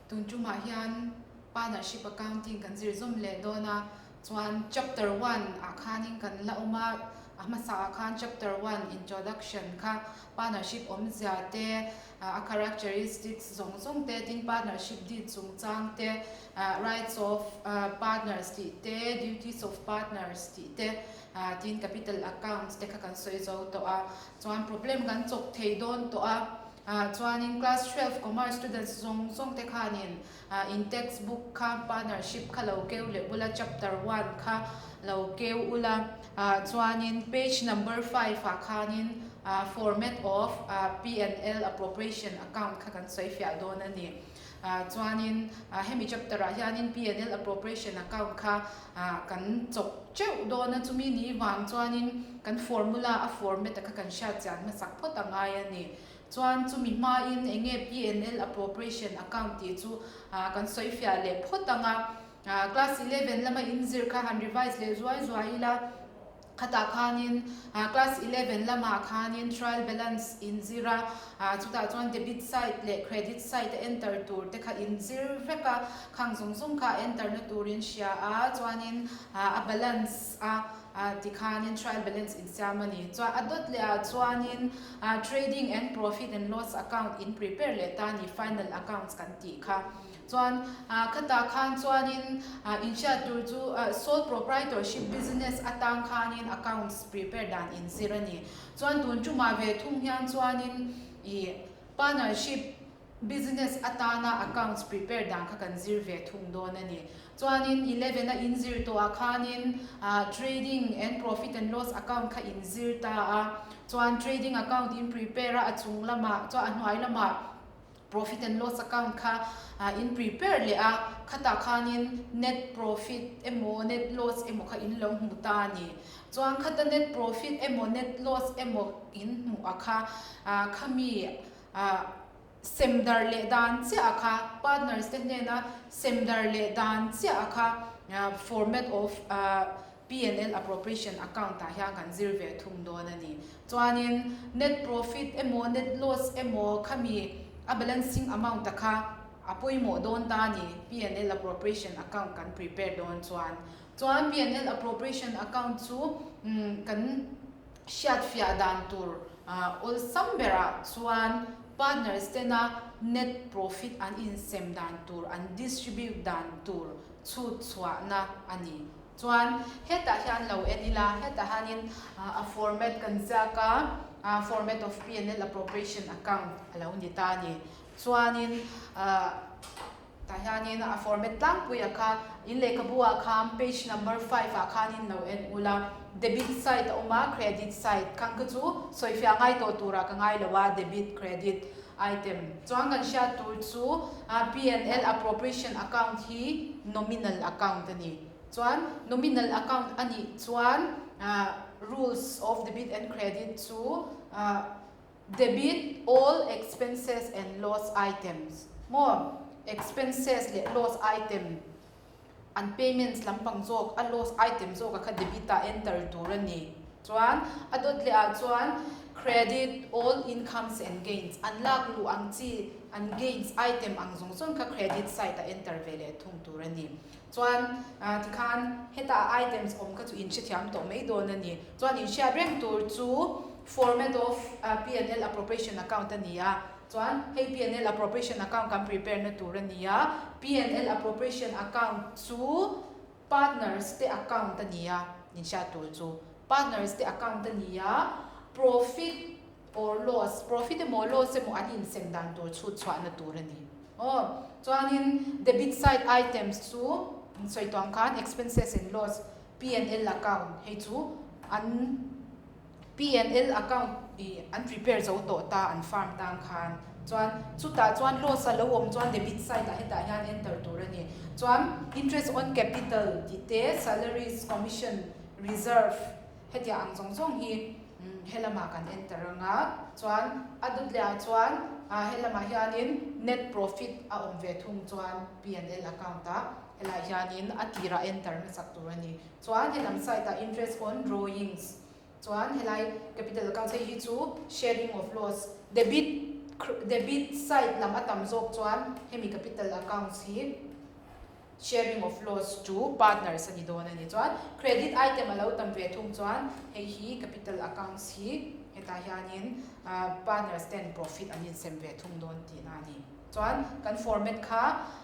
Tun tumah hian Partnership Accounting kan zir zawm leh dawn a, chuan Chapter 1 ah khanin kan la awm a, a hmasa ah khan Chapter 1 Introduction kha Partnership awmzia te, a characteristics zawng zawng te, tin Partnership deed chungchang te, Rights of Partners tih te, Duties of Partners tih te, tin Capital Accounts te kha kan sawi zo tawh a, chuan problem kan chawk thei dawn tawh a. Chuanin class 12 commerce students zawng zawng te khanin in text book kha partnership kha lo keu leh ula, chapter 1 kha lo keu ula, chuanin page number 5 ah khanin format of P and L appropriation account kha kan sawi fiah dawn a ni. Chuanin hemi chapter ah hianin P and L appropriation account kha kan chawk teuh dawn a, chumi ni vang chuanin kan formula a format a kha kan hriat chian hmasak phawt a ngai a ni. Chuan chumi hmain eng nge P and L appropriation account tih chu kan sawi fiah leh phawt ang a. Class 11 lama inzir kha han revise leh zuai zuai ila, khatah khanin class 11 lamah khanin trial balance inzir a, chutah chuan debit side leh credit side a enter tur te kha inzir vek a, khang zawng zawng kha enter na turin hria a, chuanin a balance a tikhanin trial balance insiam a ni. Chuan a dawt leh ah chuanin trading and profit and loss account in prepare leh ta a ni, final accounts kan tih kha. Chuan khatah khan chuanin inhriat tur chu sole proprietorship business atang khanin accounts prepare dan inzir a ni. Chuan tun tumah ve thung hian chuanin ih partnership business atana accounts prepare dan kha kan zir ve thung dawn a ni. Chuanin 11 a inzir tawhah khanin trading and profit and loss account kha inzir ta a, chuan trading account in prepare a, a chung lamah chuan a hnuai lamah Profit and loss account kha in prepare leh a, khatah khanin net profit emaw net loss emaw kha in lo hmu ta a ni. Chuan khata net profit emaw net loss emaw in hmuh a kha khami sem dar leh dan chiah a kha partners te hnena sem dar leh dan chiah a kha format of P and L appropriation account ah hian kan zir ve thung dawn a ni. Chuanin net profit emaw net loss emaw khami a balancing amount a kha a pawimawh dawn ta a ni P and L appropriation account kan prepare dawn chuan. Chuan P and L appropriation account chu kan hriat fiah dan tur awlsam berah chuan partners tena net profit an insem dan tur an distribute dan tur chhut chhuahna a ni. Chuan hetah hian lo en ila, hetah hianin a format kan ziak a, format of P and L appropriation account a lo ni ta a ni. Chuanin tah hianin a format tlangpuia kha in lehkhabu ah khan page number 5 ah khanin lo en ula, debit side a awm a, credit side khang kha chu sawifiah ngai tawh turah ka ngai lo a, debit, credit item. Chuan kan hriat tur chu P and L appropriation account hi nominal account a ni. Chuan nominal account a nih chuan rules of debit and credit chu debit all expenses and loss items maw expenses leh loss item an payments lampang zawk a loss item zawk a kha debit ah enter tur a ni. Chuan a dawt leh ah chuan credit all incomes and gains an lak luh ang chi an gains item ang zawng zawng kha credit side ah enter ve leh thung tur a ni. Chuan tikhan heta items awm kha chu in hrethiam tawh mai dawn a ni. Chuan in hriat reng tur chu format of P and L appropriation account a ni a. Chuan hei P and L appropriation account kan prepare na tur a ni a. P and L appropriation account chu partners te account a ni a, in hriat tur chu partners te account a ni a, profit or loss, profit emaw loss emaw an insem dan tur chhut chhuahna tur a ni. Aw, chuanin debit side items chu sawi tawh ang khan expenses and loss, P and L account hei chu an P and L account ih an prepare zo tawh ta an firm tang khan chuan chutah chuan loss a lo awm chuan debit side ah hetah hian enter tur a ni. Chuan interest on capital tih te, salaries, commission, reserve hetiang ang zawng zawng hi helamah kan enter ang a, chuan a dawt leh ah chuan helamah hianin net profit a awm ve thung chuan P and L account ah helaiah hianin a tirah enter hmasak tur a ni. Chuan helam side ah interest on drawings chuan helai capital account hei hi chu sharing of loss debit. debit side lam a tam zawk chuan hemi capital accounts hi sharing of loss to partners a ni dawn a ni. Chuan credit item a lo tam ve thung chuan hei hi capital accounts hi hetah hianin partners ten profit an insem ve thung dawn tihna a ni. Chuan kan format kha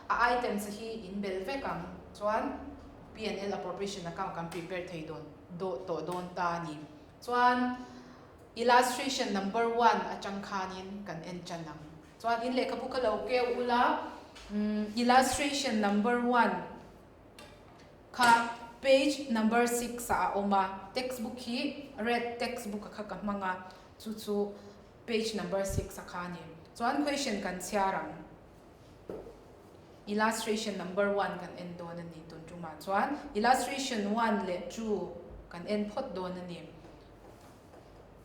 a items hi in bel vek ang chuan P and L appropriation account kan prepare thei dawn tawh dawn ta a ni. Chuan illustration number one atang khanin kan en tan ang. Chuan in lehkhabu kha lo keu ula, illustration number one kha page number six ah a awm a, textbook hi red textbook a kha ka hmang a, chu chu page number six a kha a ni. Chuan question kan chhiar ang. Illustration number one kan en dawn a ni tun tumah chuan illustration one leh two kan en phawt dawn a ni.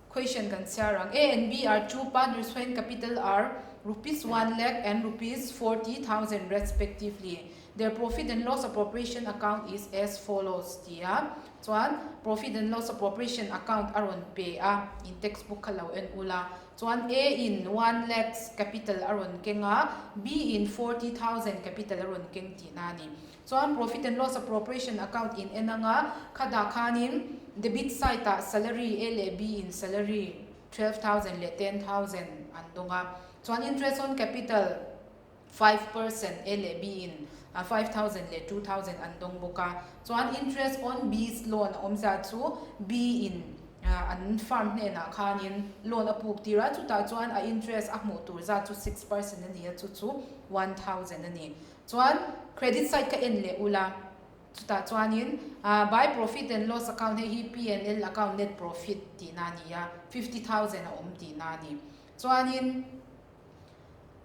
Question kan chhiar ang, A and B are two partners when capital are rupees 1 lakh and rupees 40,000 respectively. Their profit and loss appropriation account is as follows ti a, chuan profit and loss appropriation account a rawn pe a, in textbook kha lo en ula. Chuan A in one lakhs capital a rawn keng a, B in 40,000 capital a rawn keng tihna a ni. Chuan profit and loss appropriation account in en anga kha dah khanin debit side ah salary A leh B in salary 12,000 leh 10,000 an dawng a. Chuan interest on capital 5% A leh B in 5,000 leh 2,000 an dawng bawk a. Chuan interest on B's loan a awmzia chu B in an firm hnenah khanin loan a puk tir a, chutah chuan a interest a hmuh tur zat chu 6% a ni a, chu chu 1,000 a ni. Chuan credit side ka en leh ula, chutah chuanin by profit and loss account hei hi P and L account net profit tihna a ni a, 50,000 a awm tihna a ni. Chuanin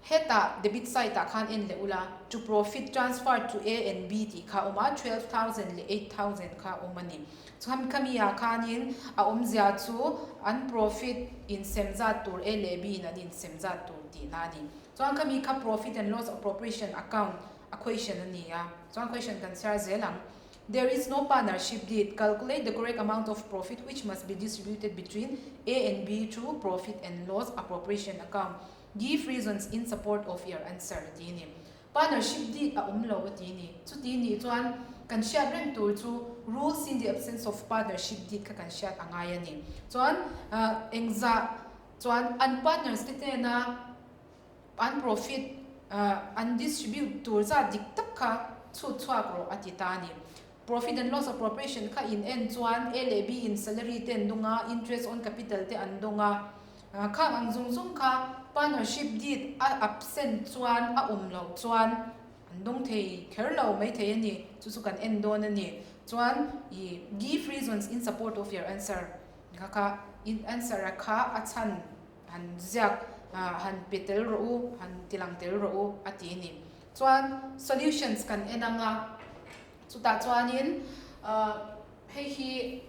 hetah debit side ah khan en leh ula, to profit transfer to A and B tih kha a awm a, 12,000 leh 8,000 kha a awm a ni. Chuan khami ah khanin a awmzia chu an profit insem zat tur A leh B in an insem zat tur tihna a ni. Chuan khami kha profit and loss appropriation account a question a ni a, chuan question kan chhiar zel ang. There is no partnership deed, calculate the correct amount of profit which must be distributed between A and B through profit and loss appropriation account. Give reasons in support of your answer ti a ni. Partnership deed a awm lo a ti a ni. Chuti nih chuan kan hriat reng tur chu rules in the absence of partnership deed kha kan hriat a ngai a ni. Chuan engzah chuan an partners te hnena An profit an distribute tur zat dik tak kha chhut chhuak rawh a ti ta a ni. Profit and loss appropriation kha in en chuan A leh B in salary te an dawng a, interest on capital te an dawng a. Khang ang zung zung kha partnership deed a absent chuan a awm loh chuan an dawng thei kher lo mai thei a ni. Chu chu kan en dawn a ni. Chuan i give reasons in support of your answer kha kha in answer a kha a chhan Han ziak han pe tel rawh u, han ti lang tel rawh u a ti a ni. Chuan solutions kan en ang a, chutah chuanin hei hi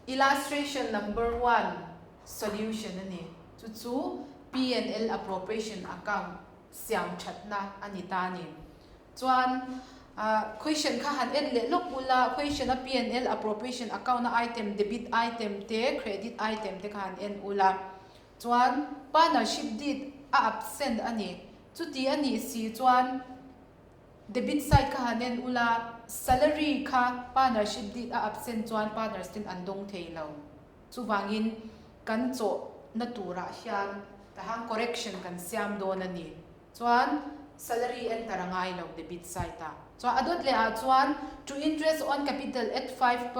illustration number one solution a ni. Chu chu P and L appropriation account siam thatna a ni ta a ni. Chuan question kha han en leh lawk ula, question a P and L appropriation account a item debit item te credit item te kha han en ula. Chuan partnership deed a absent a ni. Chuti a nih si chuan debit side kha han en ula, salary kha partnership deed a absent chuan partners ten an dawng thei lo. Chuvangin kan chawhna turah hian tahan correction kan siam dawn a ni. Chuan salary enter a ngai lo debit side ah. Chuan a dawt leh ah chuan to interest on capital at 5%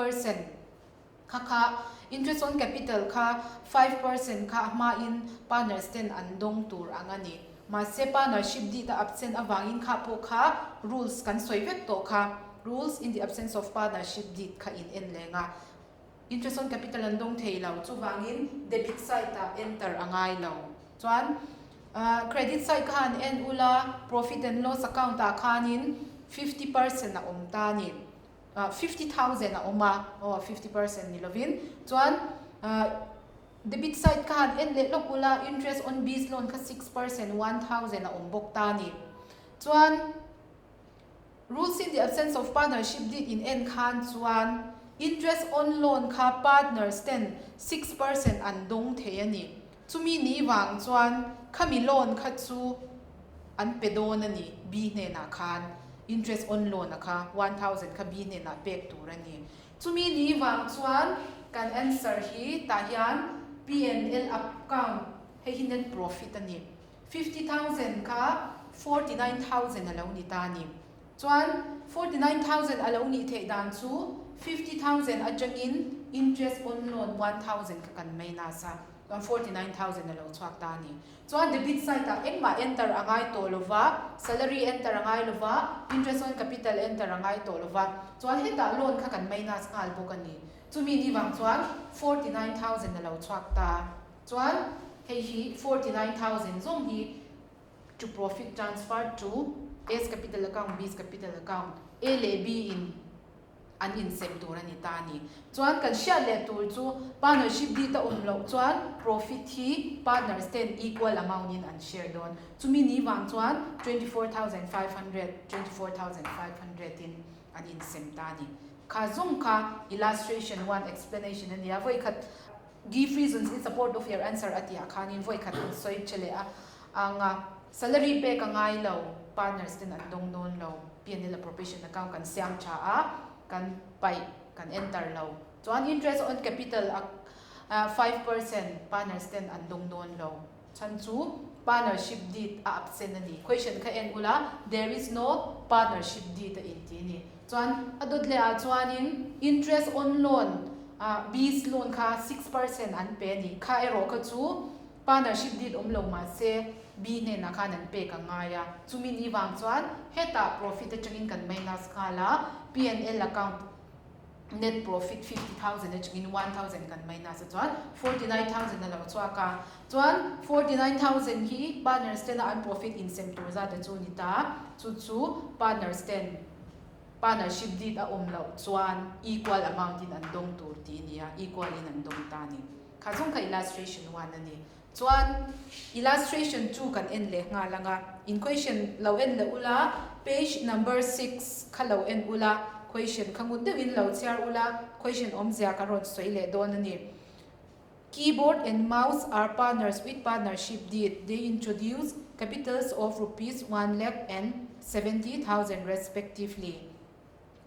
kha kha interest on capital kha 5% kha a hma in partners ten an dawng tur ang a ni. Mahse partnership deed a absent avangin kha pawh kha rules kan sawi vek tawh kha rules in the absence of partnership deed kha in en leng a. Interest on capital an dawng thei lo, chuvangin debit side ah enter a ngai lo. Chuan credit side kha han en ula, profit and loss account ah khanin 50% a awm ta a ni. 50,000 a awm a, aw 50% ni lovin. Chuan debit side kha han en leh lawk ula, interest on biz loan kha 6%, 1,000 a awm bawk ta a ni. Chuan. Rules in the absence of partnership deed in en khan chuan Interest on loan kha partners ten 6% an dawng thei a ni. Chumi ni vang chuan khami loan kha chu an pe dawn a ni, B hnenah khan interest on loan a kha 1000 kha B hnenah pek tur a ni. Chumi ni vang chuan kan answer hi tah hian P&L account hei hi net profit a ni. 50,000 kha 49,000 a lo ni ta a ni. Chuan 49,000 a lo nih theih dan chu 50,000 atangin interest on loan 1,000 kha kan minus a, chuan 49,000 a lo chhuak ta a ni. Chuan debit side ah engmah enter a ngai tawh lo va, salary enter a ngai lo va, interest on capital enter a ngai tawh lo va, chuan hetah loan kha kan minus nghal bawk a ni. Chumi ni vang chuan 49,000 a lo chhuak ta. Chuan hei hi 49,000 zawng hi to profit transfer to A's capital account, B's capital account, A leh B in an insem tur a ni ta a ni. Chuan kan hriat leh tur chu partnership deed a awm loh chuan profit hi partners ten equal amount in an share dawn. Chumi ni vang chuan 24,500, 24,500 in an insem ta a ni. Kha zawng kha illustration one explanation a nia. Vawikhat Give reasons in support of your answer a tih ah khanin vawi khat an sawi che leh a ang a, salary pek a ngai lo, partners ten an dawng dawn lo, P&L appropriation account kan siam tha a, kan paih, kan enter lo. Chuan interest on capital a 5% partners ten an dawng dawn lo. Chhan chu partnership deed a absent a ni. Question kha en ula, there is no partnership deed a inti a ni. Chuan a dawt leh ah chuanin interest on loan ah B's loan kha 6% an pe a ni. Kha erawh kha chu partnership deed awm lo mahse B hnenah khan an pek a ngai a. Chumi ni vang chuan hetah profit atangin kan minus nghal a, P and L account net profit 50,000 atangin 1,000 kan minus a chuan 49,000 a lo chhuak a. Chuan 49,000 hi partners tena an profit insem tur zat a chu ni ta. Chu chu partners ten partnership deed a awm loh chuan equal amount in an dawng tur tih a ni a, equal in an dawng ta a ni. Kha zawng kha illustration one a ni. Chuan illustration two kan en leh nghal ang a, in question lo en leh ula, page number 6 kha lo en ula, question kha ngut deuhin lo chhiar ula, question awmzia ka rawn sawi leh dawn a ni. Keyboard and mouse are partners with partnership deed. They introduce capitals of rupees 1 lakh and 70,000 respectively.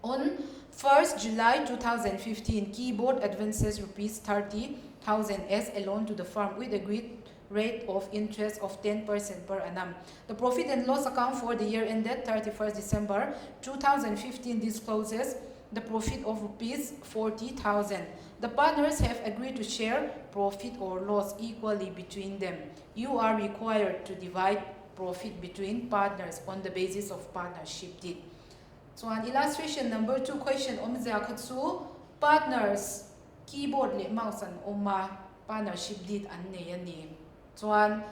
On 1st July 2015, Keyboard advances rupees 30,000 as a loan to the firm with agreed rate of interest of 10% per annum. The profit and loss account for the year ended 31st December 2015 discloses the profit of rupees 40,000. The partners have agreed to share profit or loss equally between them. You are required to divide profit between partners on the basis of partnership deed. Chuan illustration number 2 question awmzia kha chu partners keyboard leh mouse an awm a, partnership deed an nei a ni. Chuan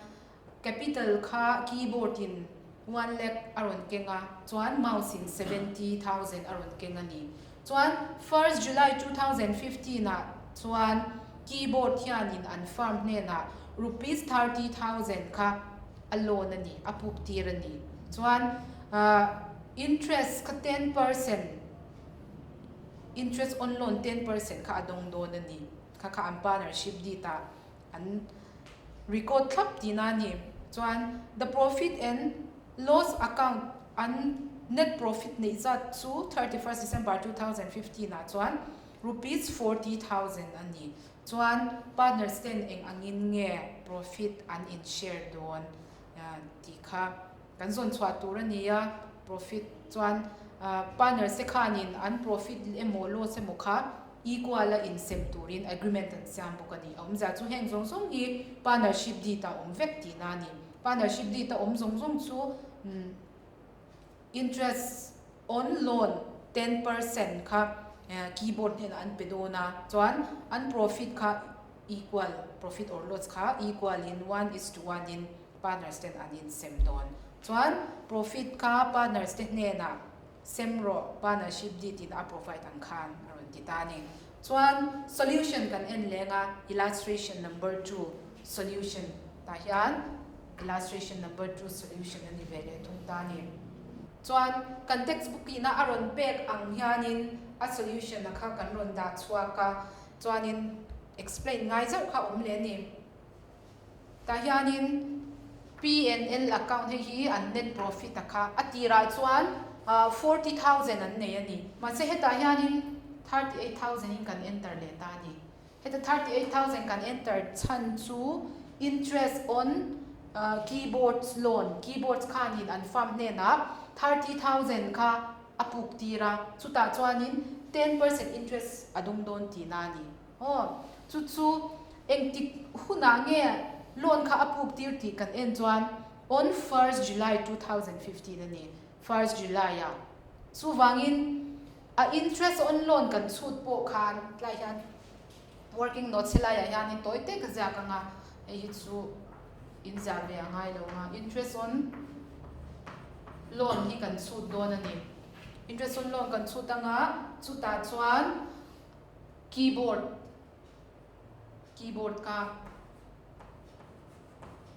capital kha keyboard in 1 lakh a rawn keng a, chuan mouse in 70,000 a rawn keng a ni. Chuan 1st July 2015 ah chuan keyboard hianin an firm hnenah rupees 30,000 kha a loan a ni, a puk tir a ni. Chuan interest kha 10%, interest on loan 10% kha a dawng dawn a ni. Kha kha an partnership deed ah an record thlap tihna a ni. Chuan the profit and loss account an net profit neih zat chu 31st December 2015 ah chuan rupees 40,000 a ni. Chuan partners ten eng angin nge profit an in share dawn tih kha kan zawn chhuah tur a ni a. Profit chuan partners te khanin an profit emaw loss emaw kha equal a insem turin agreement an siam bawk a ni. A awmzia chu heng zawng zawng hi partnership deed a awm vek tihna a ni. Partnership deed a awm zawng zawng chu interest on loan 10% kha keyboard hnenah an pe dawn a, chuan an profit kha equal, profit or loss kha equal in 1 is to 1 in partners ten an insem dawn. Chuan profit kha partners te hnenah sem rawh, partnership deed in a provide ang khan a rawn ti ta a ni. Chuan solution kan en leng a, illustration number 2 solution tah hian illustration number 2 solution a ni ve leh thung ta a ni. Chuan kan textbook ina a rawn pek ang hianin a solution a kha kan rawn dah chhuak a, chuanin explain ngai zauh kha awm leh a ni. Tah hianin P and L account hei hi an net profit a kha a tirah chuan 40,000 an nei a ni. Mahse hetah hianin 38,000 in kan enter leh ta a ni. Heta 38,000 kan enter chhan chu interest on keyboards loan, keyboards khanin an firm hnenah 30,000 kha a puk tir a, chutah chuanin 10% interest a dawng dawn tihna a ni. Aw, chu chu engtik hunah nge loan kha a puk tir tih kan en chuan on first July 2015 a ni, first July ah. Chuvangin a interest on loan kan chhut pawh khan tlai hian working notes helaiah hianin tawi te ka ziak ang a, hei hi chu in ziah ve a ngai lo ang a, interest on loan hi kan chhut dawn a ni. Interest on loan kan chhut ang a, chutah chuan Keyboard Keyboard kha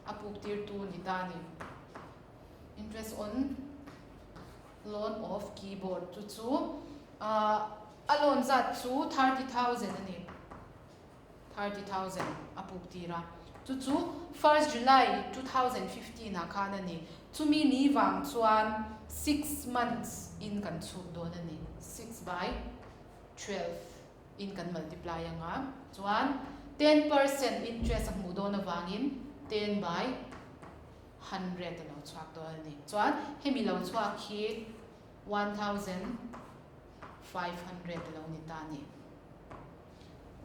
a puk tirtu ni ta a ni. Interest on loan of keyboard chu chu a loan zat chu 30,000 a ni. 30,000 a puk tir a. Chu chu first July 2015 ah khan a ni. Chumi ni vang chuan 6 months in kan chhut dawn a ni. 6 by 12 in kan multiply anga chuan 10% interest a hmuh dawn avangin 10 by 100 a lo chhuak dawn a ni. Chuan hemi lo chhuak hi 1500 a lo ni ta a ni.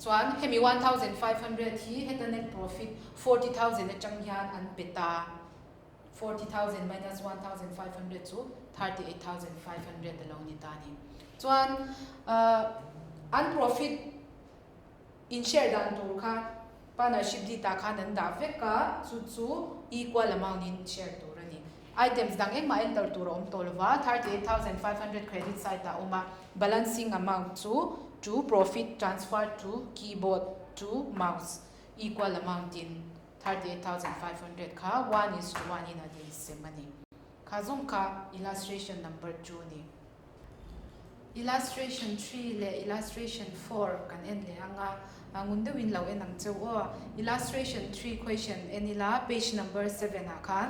Chuan hemi 1500 hi heta net profit 40,000 atang hian an pe ta. 40,000 minus 1,500 chu 38,500 a lo ni ta a ni. Chuan an profit in share dan tur kha partnership deed ah khan an dah vek a, chu chu equal amount in share tur a ni. Items dang engmah enter tur a awm tawh lova, 38,500 credit side ah a awm a, balancing amount chu to profit transfer to keyboard to mouse equal amount in 38,500 kha 1 is to 1 in an insem a ni. Kha zawng kha illustration number 2 a ni. Illustration 3 leh illustration 4 kan en leh ang a, ngun deuhin lo en ang cheu aw. Illustration 3 question en ila page number 7 ah khan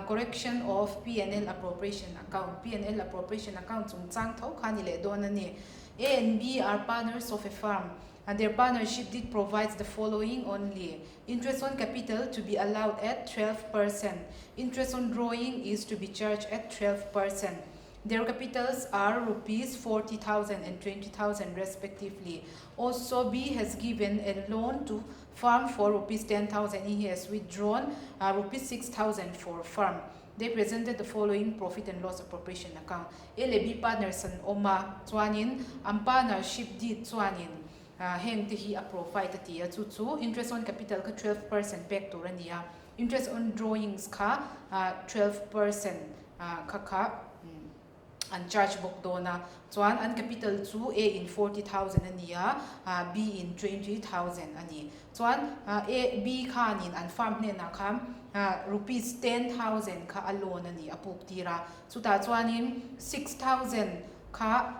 correction of P&L appropriation account, P&L appropriation account chungchang tho kha ni leh dawn a ni. A and B are partners of a firm and their partnership deed provides the following only: interest on capital to be allowed at 12%, interest on drawing is to be charged at 12%. Their capitals are rupees 40,000 and 20,000 respectively. Also, B has given a loan to firm for rupees 10,000. He has withdrawn rupees 6,000 for firm. They presented the following profit and loss appropriation account. A leh B partners an awm a, chuanin an partnership deed chuanin heng te hi a provide a ti a, chu chu interest on capital kha 12% pek tur a ni a, interest on drawings kha 12% kha kha an charge bawk dawn a, chuan an capital chu A in 40,000 a ni a, B in 20,000 a ni. Chuan A B khanin an firm hnenah khan rupees 10,000 kha a loan a ni, a puk tir a, chutah chuanin 6,000 kha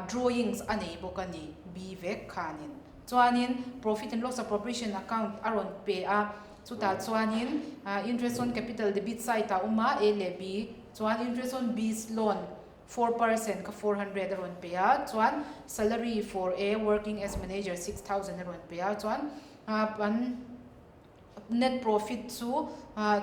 drawings a nei bawk a ni B vek khanin. Chuanin profit and loss appropriation account a rawn pe a, chutah chuanin interest on capital debit side ah awm a A leh B, chuan interest on B's loan 4% kha 400 a rawn pe a, chuan salary for A working as manager 6,000 a rawn pe a, chuan an net profit chu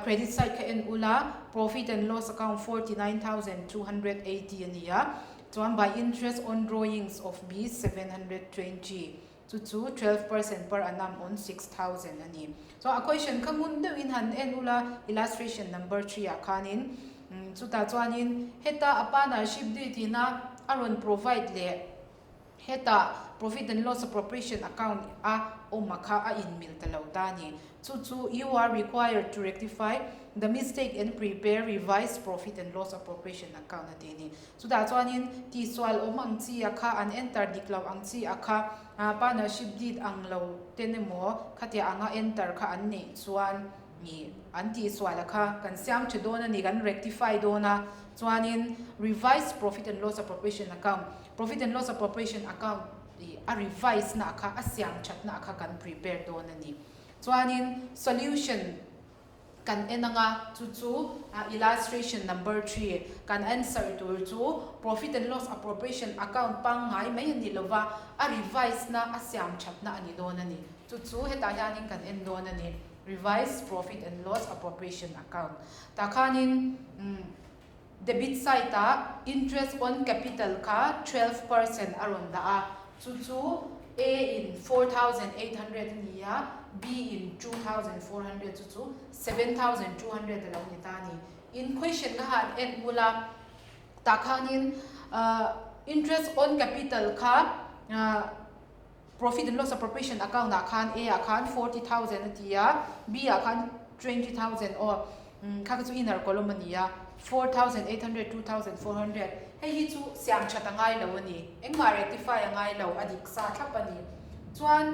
credit side kha en ula profit and loss account 49,280 a ni a, chuan by interest on drawings of B 720, chu chu 12% per annum on 6,000 a ni. So a question kha ngun deuhin han en ula illustration number 3 ah khanin chutah chuanin heta a partnership deed ina a rawn provide leh heta profit and loss appropriation account a awm a kha a inmil ta lo ta a ni. Chu chu you are required to rectify the mistake and prepare revised profit and loss appropriation account a ti a ni. Chutah chuanin tihsual awm ang chi a kha an enter dik lo ang chi a kha partnership deed ang lo ten emaw khatia anga enter kha an neih chuan ni an tihsual a kha kan siam tha dawn a ni, kan rectify dawn a, chuanin revised profit and loss appropriation account. Profit and loss appropriation account ih a revise na kha a siam that na kha kan prepare dawn a ni. Chuanin solution kan en anga chu chu illustration number 3 kan answer tur chu profit and loss appropriation account pangngai mai a ni lova a revise na a siam that na a ni dawn a ni. Chu chu hetah hianin kan en dawn a ni. Revised profit and loss appropriation account tah khanin debit side ah interest on capital kha 12% a rawn dah a, chu chu A in 4800 a ni a, B in 2400 chu chu 7200 a lo ni ta a ni. In question kha han en ula tah khanin interest on capital kha Profit and loss appropriation account ah khan A ah khan 40,000 a ti a, B ah khan 20,000 aw kha kha chu inner column a ni a, 4,800, 2,400 hei hi chu siam that a ngai lo a ni, engmah rectify a ngai lo, a dik sa thlap a ni. Chuan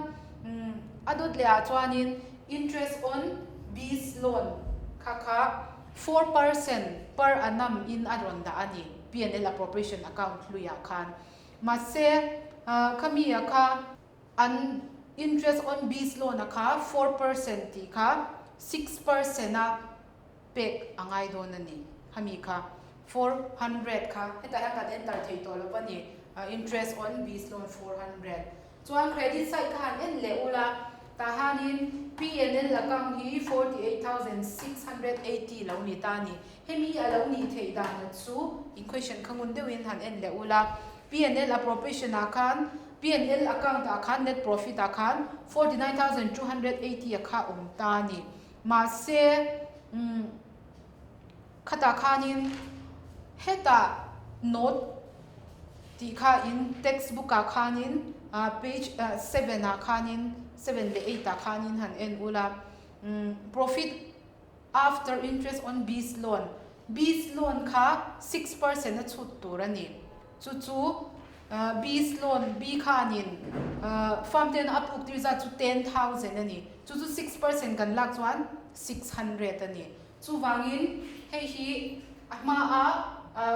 a dawt leh ah chuanin interest on B's loan kha kha 4% per annum in a rawn dah a ni, P&L appropriation account hluiah khan. Mahse, khami a kha an interest on B's loan a kha 4% tih kha 6% a pek a ngai dawn a ni. Khami kha 400 kha hetah hian kan enter thei tawh lo a ni, interest on B's loan 400. Chuan credit side kha han en leh ula, tah hianin P&L account hi 48,680 lo ni ta a ni. Hemi a lo nih theih dan chu in question kha ngun deuhin han en leh ula, P&L appropriation ah khan P&L account ah khan net profit ah khan 49,280 a kha awm ta a ni. Mahse umm khatah khanin hetah note tih kha in textbook ah khanin page 7 ah khanin 7 leh 8 ah khanin han en ula umm profit After interest on B's loan, B's loan kha 6% a chhut tur a ni. Chu chu B's loan, B khanin firm ten a puk tir zat chu 10,000 a ni. Chu chu 6% kan lak chuan 600 a ni. Chuvangin hei hi a hmaa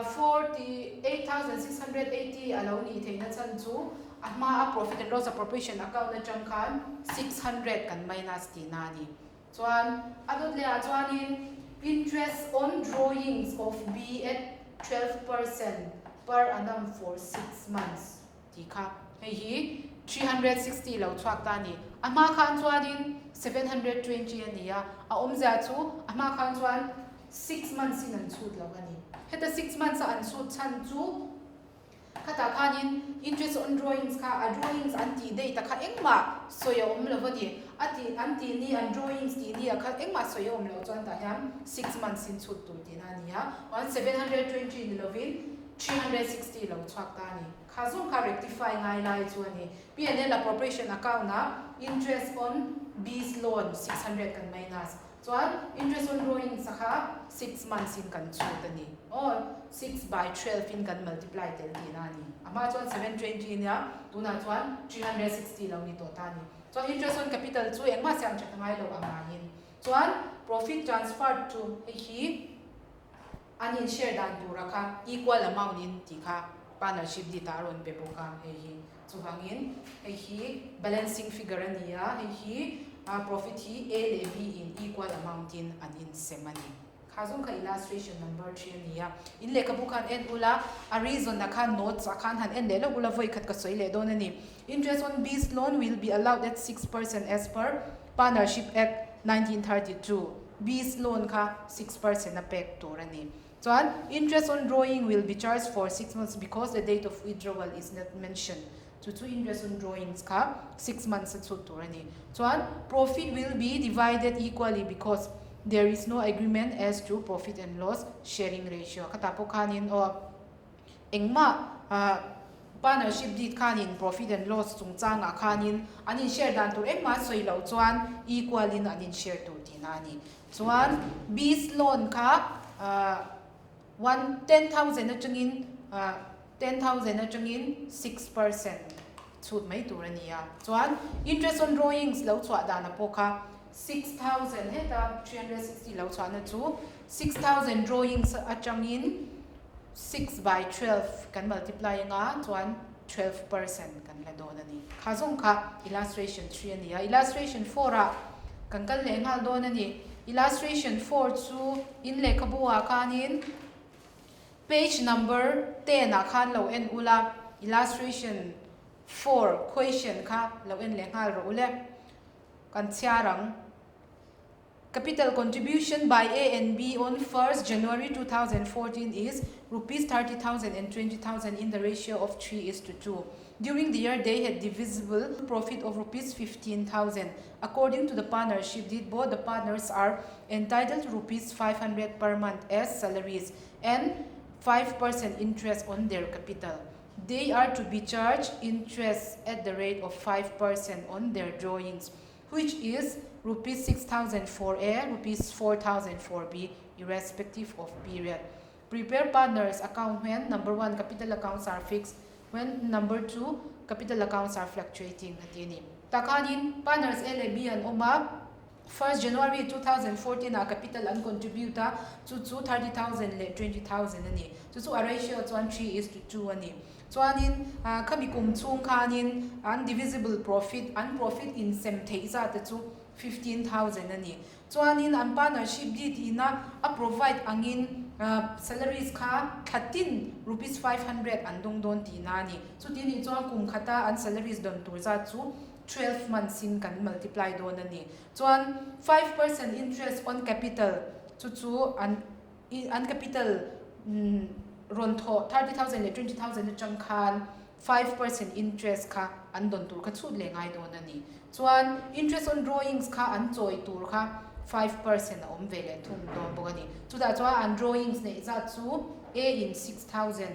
48,680 a lo nih theihna chhan chu a hmaa profit and loss appropriation account atang khan 600 kan minus tihna a ni. Chuan a dawt leh ah chuanin interest on drawings of B at 12% per annum for 6 months tih kha hei hi 360 lo chhuak ta a ni. A hma khan chuanin 720 a ni a, a awmzia chu a hma khan chuan 6 months in an chhut lo a ni. Heta 6 months a an chhut chhan chu Khatah khanin interest on drawings kha a drawings an tih date a kha engmah sawi a awm lo a ni. A tih an tih ni an drawings tih ni a kha engmah sawi a awm loh chuan tah hian 6 months in chhut tur tihna a ni a. 1720 ni lovin 360 lo chhuak ta a ni. Kha zawng kha rectify ngai lai chu a ni. P&L appropriation account ah interest on B's loan 600 kan minus. Chuan interest on drawings a kha 6 months in kan chhut a ni. Aw, 6 by 12 in kan multiply tel tihna a ni. A hma chuan 720 nia, tunah chuan 360 lo ni tawh ta a ni. Chuan interest on capital chu engmah siam that a ngai lo ang ngaiin. Chuan profit transferred chu hei hi an in share dan tura kha equal amount in tih kha partnership deed ah a rawn pe bawk a hei hi. Chuvangin hei hi balancing figure a ni a, hei hi profit hi A leh B in equal amount in an insem a ni. Kha zawng kha illustration number 3 a ni a. In lehkhabu khan en ula, a reason ah khan notes ah khan han en leh lawk ula vawi khat ka sawi leh dawn a ni. Interest on B's loan will be allowed at 6% as per Partnership Act 1932. B's loan kha 6% a pek tur a ni. Chuan interest on drawing will be charged for 6 months because the date of withdrawal is not mentioned. Chu chu interest on drawings kha 6 months a chhut tur a ni. Chuan profit will be divided equally because there is no agreement as to profit and loss sharing ratio. Khatah pawh khanin aw engmah partnership deed khanin profit and loss chungchangah khanin an in share dan tur engmah sawi loh chuan equal in an in share tur tihna a ni. Chuan B's loan kha one 10,000 atangin 10,000 atangin 6% chhut mai tur a ni a. Chuan interest on drawings lo chhuah dan a pawh kha 6,000 heta 360 lo chhuahna chu 6,000 drawings atangin. 6 by 12 kan multiply anga chuan 12% kan la dawn a ni. Kha zawng kha illustration 3 a ni a. Illustration 4 ah kan kal leh nghal dawn a ni. Illustration 4 chu in lehkhabu ah khanin page number 10 ah khan lo en ula, illustration 4 question kha lo en leh nghal rawh ule. Kan chhiar ang. Capital contribution by A and B on 1st January 2014 is rupees 30,000 and 20,000 in the ratio of 3 is to 2. During the year, they had divisible profit of rupees 15,000. According to the partnership deed, both the partners are entitled to rupees 500 per month as salaries and 5% interest on their capital. They are to be charged interest at the rate of 5% on their drawings, which is rupees 6,000 for A, rupees 4,000 for B, irrespective of period. Prepare partners account when number 1, capital accounts are fixed, when number 2, capital accounts are fluctuating. Atini. Takanin, partners A leh B an awm a, 1st January 2014 ah capital an contribute a, chu chu 30,000 leh 20,000 a ni. Chu chu a ratio chuan 3 is to 2 a ni. Chuanin khami kum chhung khanin an divisible profit, an profit insem theih zat te chu 15,000 a ni. Chuanin an partnership deed ina a provide angin salaries kha thlatin rupees 500 an dawng dawn tihna a ni. Chuti nih chuan kum khata an salaries dawn tur zat chu 12 months in kan multiply dawn a ni. Chuan 5% interest on capital chu chu an an capital rawn thawh 30,000 leh 20,000 atang khan 5% interest kha an dawn tur kha chhut leh ngai dawn a ni. Chuan interest on drawings kha an chawi tur kha 5% a awm ve leh thung dawn bawk a ni. Chutah chuan an drawings neih zat chu A in 6,000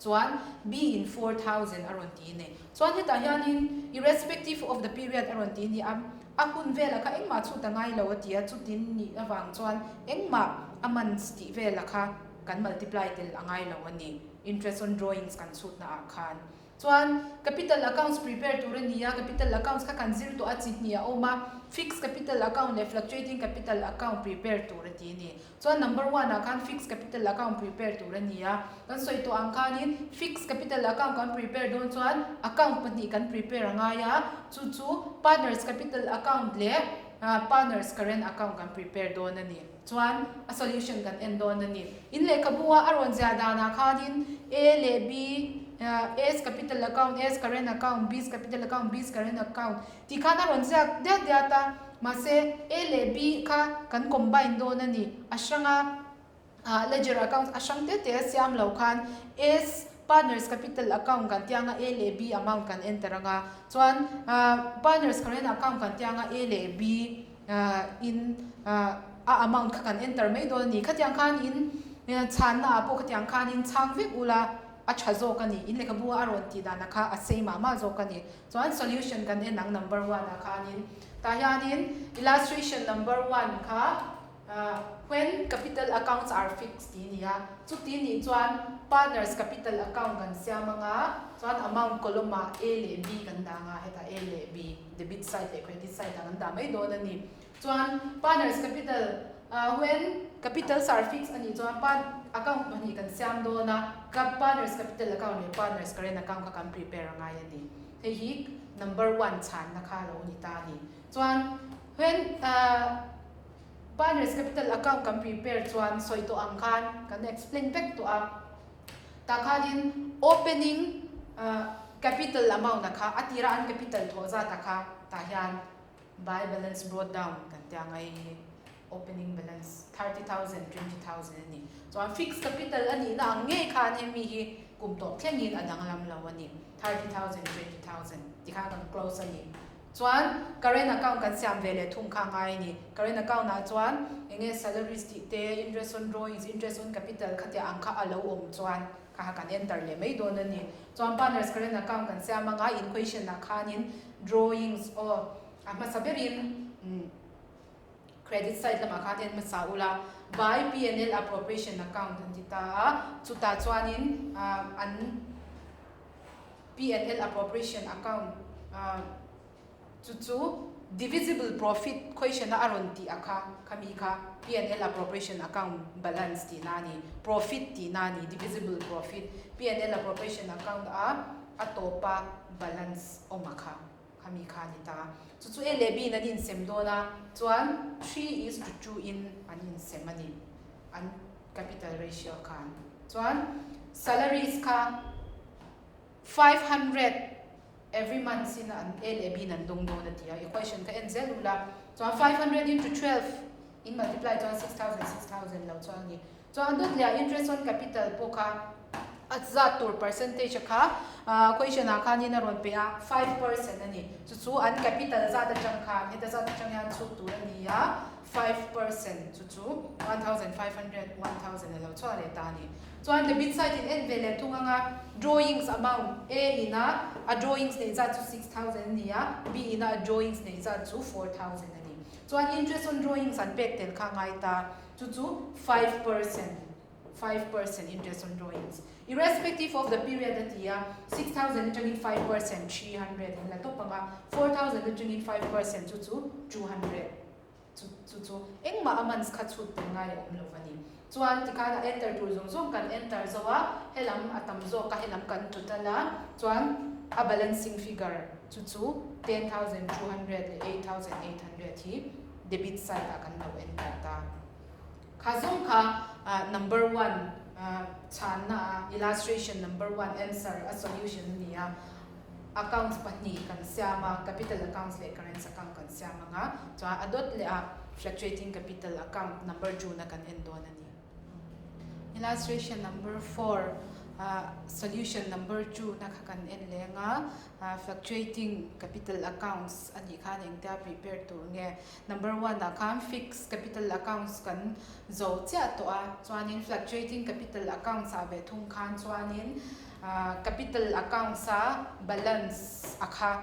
chuan B in 4,000 a rawn ti a ni. Chuan hetah hianin irrespective of the period a rawn ti a ni a, a hun velah kha engmah chhut a ngai lo a ti a, chutin nih avang chuan engmah a months tih velah kha kan multiply tel a ngai lo a ni, interest on drawings kan chhutna ah khan. Chuan capital accounts prepare tur a ni a, capital accounts kha kan zir tawh a chi hnih a awm a, fixed capital account leh fluctuating capital account prepare tur a ti a ni. Chuan number one ah khan fixed capital account prepare tur a ni a, kan sawi tawh ang khanin fixed capital account kan prepare dawn chuan account pahnih kan prepare a ngai a, chu chu partners capital account leh partners current account kan prepare dawn a ni. Chuan a solution kan en dawn a ni. In lehkhabu a a rawn ziah danah khanin A leh B, A's capital account, A's current account, B's capital account, B's current account tih khan a rawn ziak diat diat a. Mahse A leh B kha kan combine dawn a ni. A hranga ledger account a hrang te te a siam lo khan A's partners capital account kan tia anga A leh B amount kan enter anga. Chuan partners current account kan tia anga A leh B in a amount kha kan enter mai dawn a ni. Khatiang khan in chhanna ah pawh khatiang khan in chhang vek ula a tha zawk a ni. In lehkhabu a rawn tih danah kha a sei mah mah zawk a ni. Chuan solution kan en ang number one ah khanin tah hianin illustration number one kha when capital accounts are fixed tih a ni a. Chuti nih chuan partners capital account kan siam anga chuan amount column ah A leh B kan dah anga hetah A leh B. Debit side leh credit side ah kan dah mai dawn a ni. Chuan partners capital when capitals are fixed a nih chuan part account pahnih kan siam dawn a, partners capital account leh partners current account kha kan prepare a ngai a ni. Hei hi number one chhanna kha a lo ni ta a ni. Chuan when partners capital account kan prepare chuan sawi tawh ang khan kan explain vek tawh a. Tah khanin opening capital amount a kha a tira an capital thawh zat a kha tah hian by balance brought down kan tia ngai hi opening balance 30,000 20,000 a ni. Chuan fixed capital a nihna ang ngei khan hemi hi kum tawp thlengin a danglam lo a ni 30,000 20,000 tikhan kan close a ni. Chuan current account kan siam ve leh thung kha ngai a ni. Current account ah chuan eng nge salaries tih te, interest on drawings, interest on capital khatia ang kha a lo awm chuan kha kha kan enter leh mai dawn a ni. Chuan partners current account kan siam anga in question ah khanin drawings aw a hmasa berin credit side lamah khan en hmasa ula by P&L appropriation account an ti ta a, chutah chuanin an P&L appropriation account chu chu Divisible profit question a a rawn tih a kha, khami kha P and L appropriation account balance tihna a ni, profit tihna a ni, divisible profit, P and L appropriation account a a tawpa balance awm a kha, khami kha a ni ta. Chu chu A leh B in an insem dawn a, chuan 3 is to 2 in an insem a ni, an capital ratio khan. Chuan salaries kha 500 every month in an A leh B in an dawng dawn a ti a, equation ka en zel ula, chuan 500 into 12 in multiply chuan 6000, 6000 lo chuan a ni. Chuan dawt leh interest on capital pawh kha a zat tur percentage a kha question ah khanin a rawn pe a, 5% a ni. Chu chu an capital zat atang khan heta zat atang hian chhuk tur a ni a, 5% chu chu 1500, 1000 a lo chhuah leh ta a ni. Chuan debit side in en ve leh thung anga drawings amount A ina a drawings neih zat chu 6000 a ni a, B ina a drawings neih zat chu 4000 a ni. Chuan interest on drawings an pek tel kha ngai ta, chu chu 5%, 5% interest on drawings irrespective of the period a ti a, 6000 atangin 5% 300 in la tawp anga, 4000 atangin 5% chu chu 200. Chu chu chu engmah a months kha chhut tel ngai a awm lo a ni. Chuan tikhan a enter tur zawng zawng kan enter zo a, helam a tam zawk a, helam kan total a, chuan a balancing figure chu chu 10,200 leh 8,800 hi debit side ah kan lo enter ta. Kha zawng kha number one chhanna a illustration number one answer a solution a ni a. Accounts pahnih kan siam a, capital accounts leh current account kan siam ang a, chuan a dawt leh a fluctuating capital account number two na kan en dawn a ni. Illustration number four, solution number two na kha kan en leng a, fluctuating capital accounts a nih khan engtia prepare tur nge? Number one ah khan fixed capital accounts kan zo chiah tawh a, chuanin fluctuating capital accounts ah ve thung khan chuanin capital accounts a balance a kha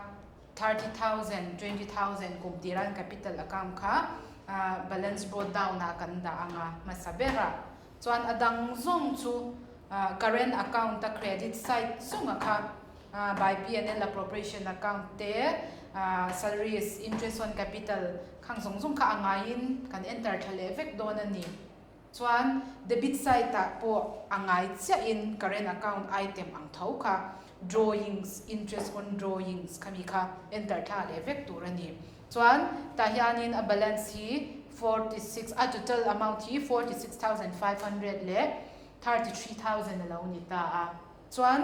30,000, 20,000 kum tiran capital account kha balance brought down ah kan dah anga hmasa berah chuan a dang zawng chu current account a credit side zunga kha by P&L appropriation account te, salaries, interest on capital khang zawng zawng kha a ngaiin kan enter tha leh vek dawn a ni. Chuan debit side ah pawh a ngai chiahin current account item ang tho kha drawings, interest on drawings khami kha enter thla leh vek tur a ni. Chuan tah hianin a balance hi 46, a total amount hi 46,500 leh 33,000 a lo ni ta a. Chuan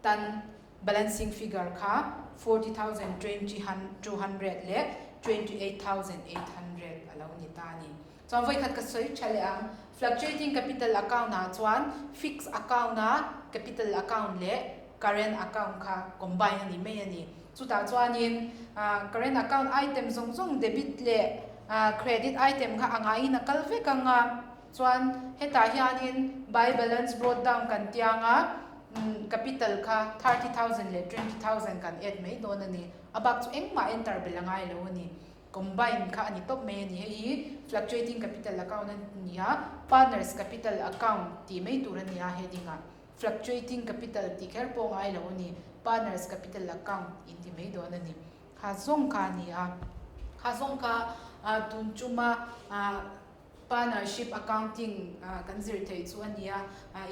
tan balancing figure kha 40,200 leh 28,800 a lo ni ta a ni. Chuan vawikhat ka sawi tha leh ang, fluctuating capital account ah chuan fixed account a capital account leh current account kha combine a ni mai a ni. Chutah chuanin current account item zawng zawng debit leh credit item kha a ngaiin a kal vek ang a, chuan hetah hianin by balance brought down kan tiang a, capital kha 30,000 leh 20,000 kan add mai dawn a ni. A bak chu engmah enter belh a ngai lo a ni. Combine kha a ni tawp mai a ni. Hei hi fluctuating capital account a ni a, partners capital account tih mai tur a ni a heading ah. Fluctuating capital tih kher pawh ngai lo a ni, partners capital account in ti mai dawn a ni. Kha zawng kha a ni a. Kha zawng kha tun chuma partnership accounting kan zir theih chu a ni a.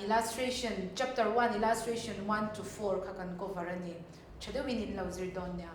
Illustration, chapter one illustration 1 to 4 kha kan cover a ni. Tha deuhin in lo zir dawn nia.